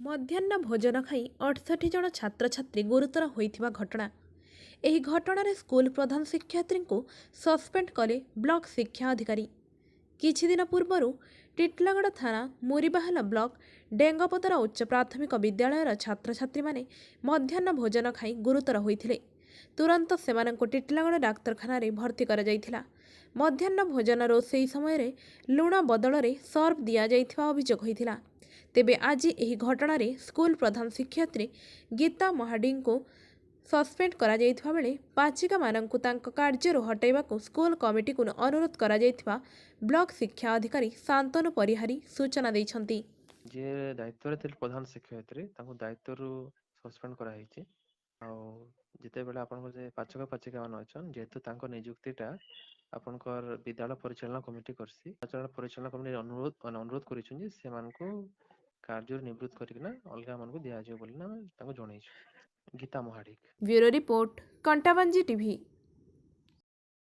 ମଧ୍ୟାହ୍ନ ଭୋଜନ ଖାଇ 68 ଜଣ ଛାତ୍ରଛାତ୍ରୀ ଗୁରୁତର ହୋଇଥିବା ଘଟଣା। ଏହି ଘଟଣାରେ ସ୍କୁଲ ପ୍ରଧାନ ଶିକ୍ଷୟିତ୍ରୀଙ୍କୁ ସସ୍ପେଣ୍ଡ କଲେ ବ୍ଲକ ଶିକ୍ଷା ଅଧିକାରୀ। କିଛିଦିନ ପୂର୍ବରୁ ଟିଟିଲାଗଡ଼ ଥାନା ମୁରିବାହାଲ ବ୍ଲକ ଡେଙ୍ଗପଦର ଉଚ୍ଚ ପ୍ରାଥମିକ ବିଦ୍ୟାଳୟର ଛାତ୍ରଛାତ୍ରୀମାନେ ମଧ୍ୟାହ୍ନ ଭୋଜନ ଖାଇ ଗୁରୁତର ହୋଇଥିଲେ। ତୁରନ୍ତ ସେମାନଙ୍କୁ ଟିଟିଲାଗଡ଼ ଡାକ୍ତରଖାନାରେ ଭର୍ତ୍ତି କରାଯାଇଥିଲା। ମଧ୍ୟାହ୍ନ ଭୋଜନ ରୋଷେଇ ସମୟରେ ଲୁଣ ବଦଳରେ ସର୍ଫ ଦିଆଯାଇଥିବା ଅଭିଯୋଗ ହୋଇଥିଲା। ତେବେ ଆଜି ଏହି ଘଟଣାରେ ସ୍କୁଲ ପ୍ରଧାନ ଶିକ୍ଷୟିତ୍ରୀ ଗୀତା ମହାଡିଙ୍କୁ ସସ୍ପେଣ୍ଡ କରାଯାଇଥିବା ବେଳେ ପାଚିକାମାନଙ୍କୁ ତାଙ୍କ କାର୍ଯ୍ୟରୁ ହଟାଇବାକୁ ସ୍କୁଲ କମିଟିକୁ ଅନୁରୋଧ କରାଯାଇଥିବା ବ୍ଲକ ଶିକ୍ଷା ଅଧିକାରୀ ଶାନ୍ତନୁ ପରିହାରୀ ସୂଚନା ଦେଇଛନ୍ତି। ଯିଏ ଦାୟିତ୍ୱରେ ଥିଲେ ପ୍ରଧାନ ଶିକ୍ଷୟିତ୍ରୀ, ତାଙ୍କୁ ଦାୟିତ୍ୱରୁ ସସ୍ପେଣ୍ଡ କରାହେଇଛି। ଆଉ ଯେତେବେଳେ ଆପଣଙ୍କର ଯେ ପାଚକ ପାଚିକା ମାନେ ଅଛନ୍, ଯେହେତୁ ତାଙ୍କ ନିଯୁକ୍ତିଟା ଆପଣଙ୍କର ବିଦ୍ୟାଳୟ ପରିଚାଳନା କମିଟି କରସି, ପରିଚାଳନା କମିଟି ଅନୁରୋଧ କରିଛନ୍ତି ଯେ ସେମାନଙ୍କୁ କାର୍ଯ୍ୟରୁ ନିବୃତ୍ତ କରିକିନା ଅଲଗା ମାନଙ୍କୁ ଦିଆଯିବ ବୋଲି ଆମେ ତାଙ୍କୁ ଜଣେଇଛୁ। Gita Mahadik. Bureau report, Kantabanji TV.